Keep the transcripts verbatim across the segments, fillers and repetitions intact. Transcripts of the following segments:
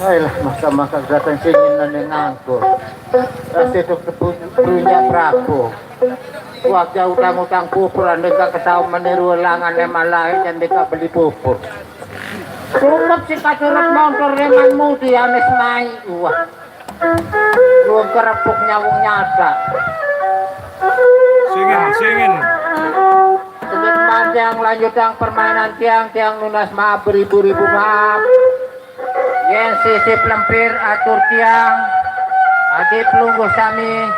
Ayolah, maka-maka datang sini nane nganggur. Rasa itu punya Prabu. Wah, jauh utang-utang pupur, ande gak ketahu meniru langan emang lahir dan gak beli pupur. Cukup si kacurut montor reman mudi anes mai. Wah. Lu kerepuk nyawung nyata. Singin, singin. Sebut tiang lanjutang permainan tiang, tiang nunas maaf beribu-ribu maaf. Yen sisip lempir atur tiang, adi pelungguh sami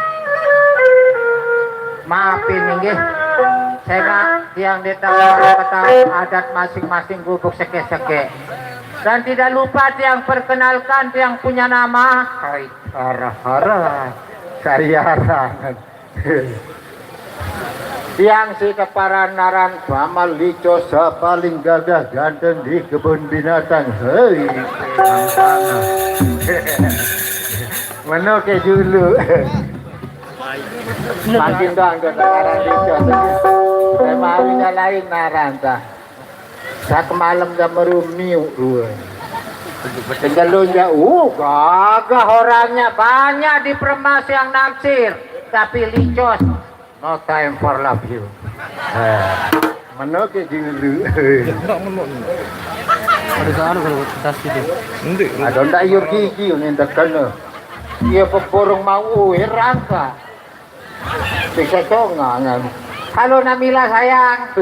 maafin inggih. Sengak tiang di tengah ketahuan adat masing-masing gubuk seke-seke. Dan tidak lupa tiang perkenalkan tiang punya nama. Hai, hara-hara. Saya Rangan. Tiang si teparan naran Paman Lico, sa paling gagah ganteng di kebun binatang. Hei. Meno ke dulu. Makin dong ke naran Lico. Saya mau nyalain naran ta. Satu malam jam merumiu dua. Tinggal lonjak, uh, gagah orangnya, banyak di Permas yang naksir, tapi Licos, no time for love you. Eh, meno ke dulu. Ada sana kalau tas itu. Nanti. Ada ndak iyo gigi ini ndak kena. Iya peporong mau, uh, rangka. Bisa tongangan. Halo Namila sayang.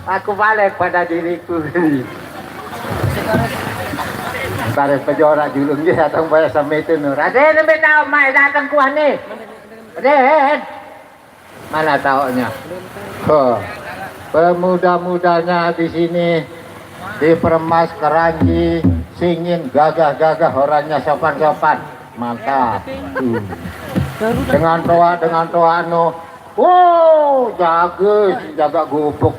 Aku balik pada diriku. Ntar pejorak julung dia datang bayar sama itu nur. Ada yang lebih tahu mai datang kuah nih. Ada. Mana taunya? Huh. Pemuda-mudanya di sini, di Permas, Keranji, Singin, gagah-gagah orangnya, sopan-sopan. Mantap. Hmm. Dengan toa, dengan toa anu. Wow, jaga, jaga gubuk.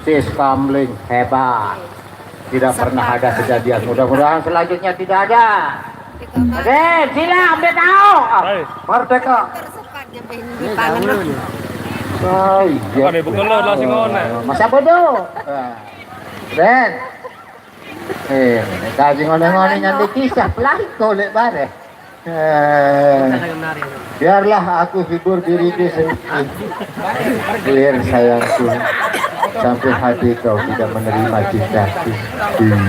Sis Kamling, hebat. Tidak pernah ada kejadian. Mudah-mudahan selanjutnya tidak ada. Oke, sila, ambil tahu. Hai. Merdeka. Oh, iya. Ada bukan lo, lah, sing ngono. Masa bodoh. Nah. Ben. Eh, kaji ngono-ngono nyanti kisah, pelan kau lek bareh. Eh, biarlah aku hibur diriku sendiri. Clear sayangku, sampai hati kau tidak menerima cintaku. Hmm.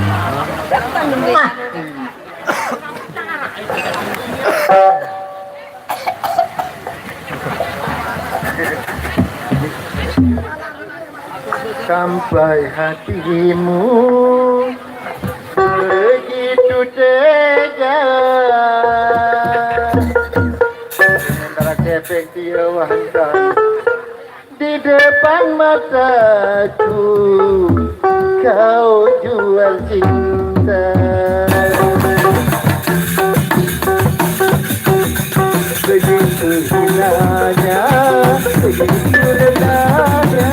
Sampai hatimu begitu tega. Sementara kepeng dia wahai di depan mataku kau jual cinta. Begitu gilanya, begitu renanya.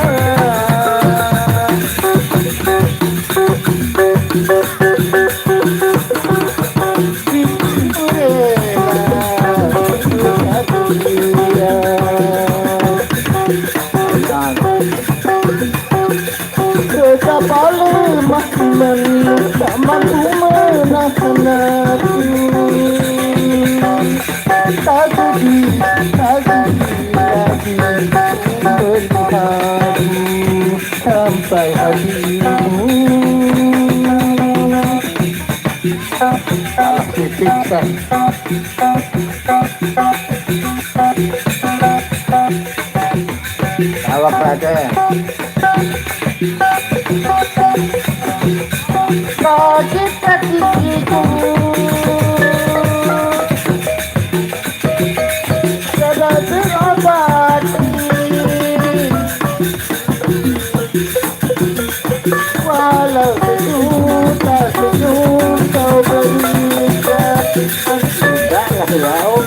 Lagi, tak sudi, tak sudi lagi melihatmu sampai hatimu. Salah titik, San. Awak ada. Sakit hati itu tidak terobati. Walau sejuta senyum kau berikan, tidaklah kau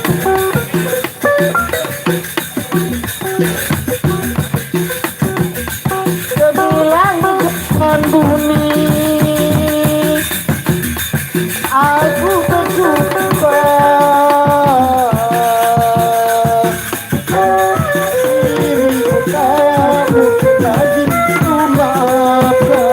Sebilang hujan bumi, aku berjumpa dirimu, kamu lagi ku maafkan.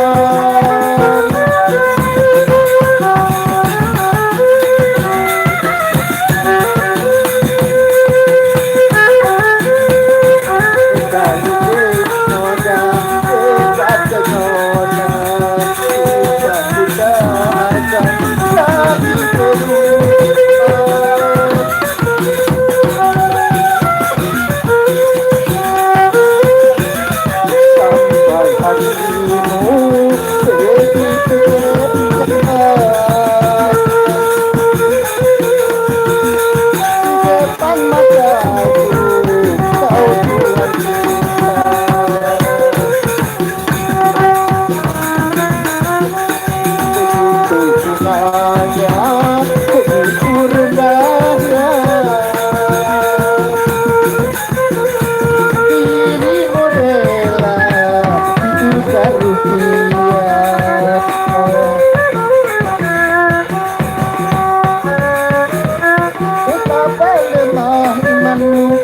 Betapa lemah imanmu.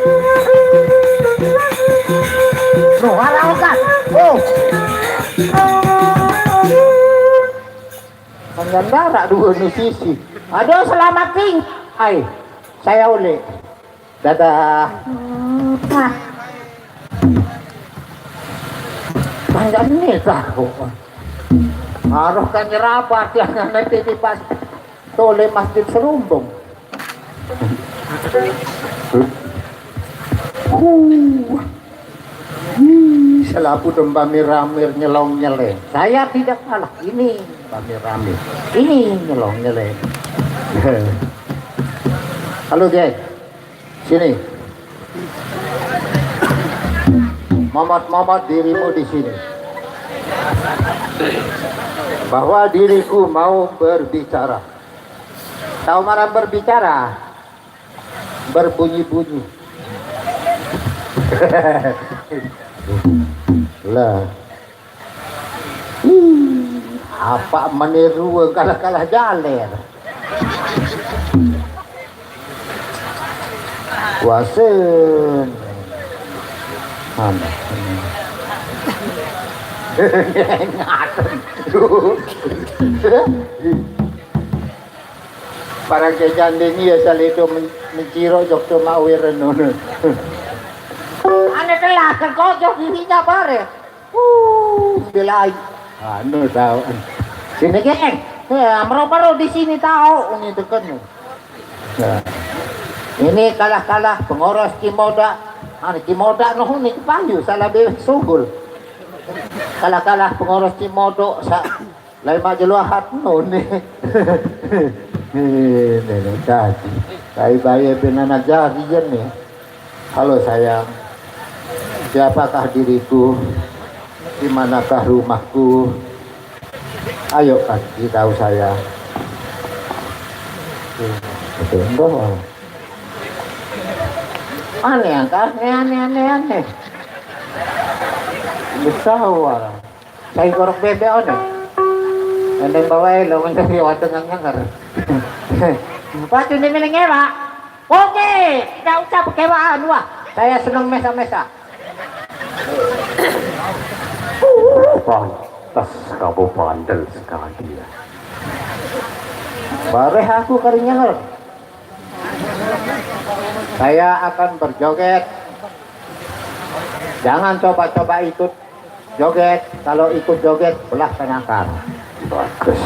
Loh, arah okat. Oh. Hanya darah dua nu sisi. Aduh, selamat tinggal. Hai, saya Uli. Dadah. Panjang ni tahu. Harus kan nyerabat yang nanti di pas tole Masjid Serumbung. Huh. Ih, selapu dong bamir-ramir nyelong nyeleng. Saya tidak kalah. Ini bamir-ramir. Ini nyelong nyeleng. Halo, geng. Sini. Momot-momot dirimu di sini. Bahwa diriku mau berbicara. Tahu marang berbicara? Berbunyi-bunyi. Lah. Ih, apa meniru kalah-kalah jaler. Wasen. Mana? Ngaten. Para kejanding ya salido men-, menciro jok cuma wiren ngono. Ane telah kejok dirinya bare. Uh, belai. Anu tahu. Sini, geng. Ya, mero-mero di sini tahu ini tekan. Nah. Ini kalah-kalah pengurus Cimoda. Anu Cimoda noh ini payu salah be sugul. Kalah-kalah pengurus Cimodo sa Lai mak jelo ahat no ni. Ni, ni, ni, tadi. Kai baye ben anak jari je ni. Halo sayang, siapakah diriku? Di manakah rumahku? Ayo kasih tahu saya. Betul, enggak? Aneh, aneh, aneh, aneh, aneh. Besar orang. Saya gorok bebek ono. Ende bawa elo, ende riwat dengan ngenger. Pasti ini milik ngewa. Oke, tidak usah berkewaan, wah. Saya senang mesa-mesa. Pantas kamu bandel sekali ya. Bareh aku kari nyanger. Saya akan berjoget. Jangan coba-coba ikut joget. Kalau ikut joget, belah penangkar. Bagus.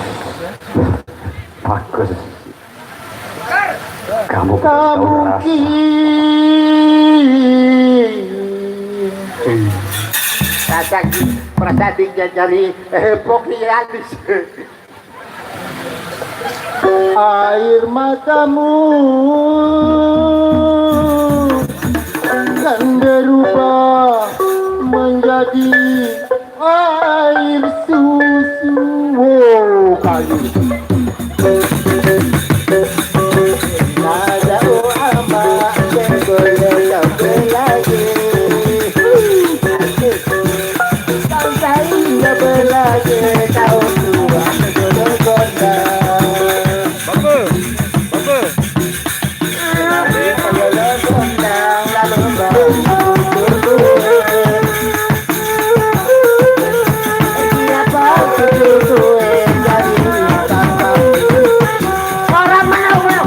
Bagus. Kamu tak tahu rasa. Mungkin. Rasa, rasa dijajari, eh, pokoknya habis. Air matamu kan berubah menjadi air susu. Oh, kali. Ada, oh, ama, boleh tak lagi. Sampai nggak berlagi, kau tua, jodoh kota. Bagus, bagus. Orang mana orang?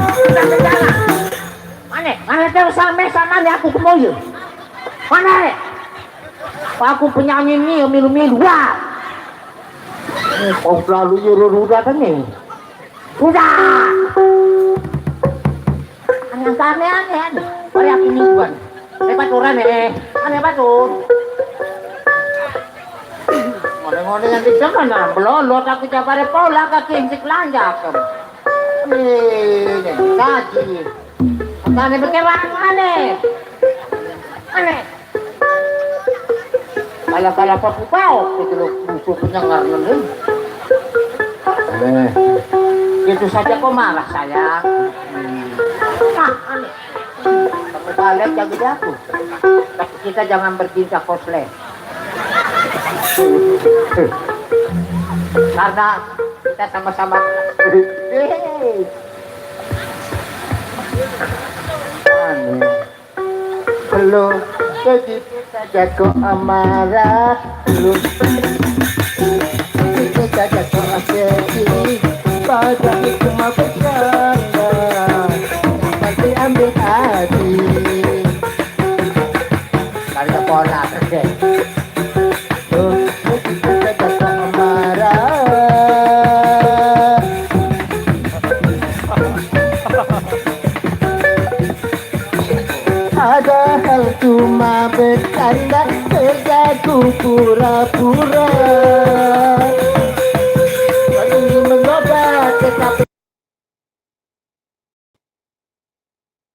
Mana? Mana tahu sama sama ni aku kemoyo. Mana? Aku penyanyi ni milu-milu. Wah. Oh, lalu nyuruh udah kan ni. Udah. Aneh-aneh, aneh. Kayak aku mingguan. Hebat orang eh. Aneh hebat tuh. Ngone-ngone yang di sana nah, belolot aku capare pola kaki injek lanjak. Ini, kaji. Aneh bekerang, aneh. Aneh. Kalau kalau apa pau, itu lo musuh penyengar nih. Eh, itu saja kau marah, sayang. Nah, aneh. Kamu balik jadi aku. Tapi kita jangan berbincang koslet. Karena kita sama-sama. Hei. Aneh. Belum jadi kita jago amarah. Belum jadi kita jago asli. Pada itu mau bercanda. Nanti ambil hati. Kali pola kerja. Belum jadi kita jago amarah. Padahal cuma bercanda, kerjaku pura-pura.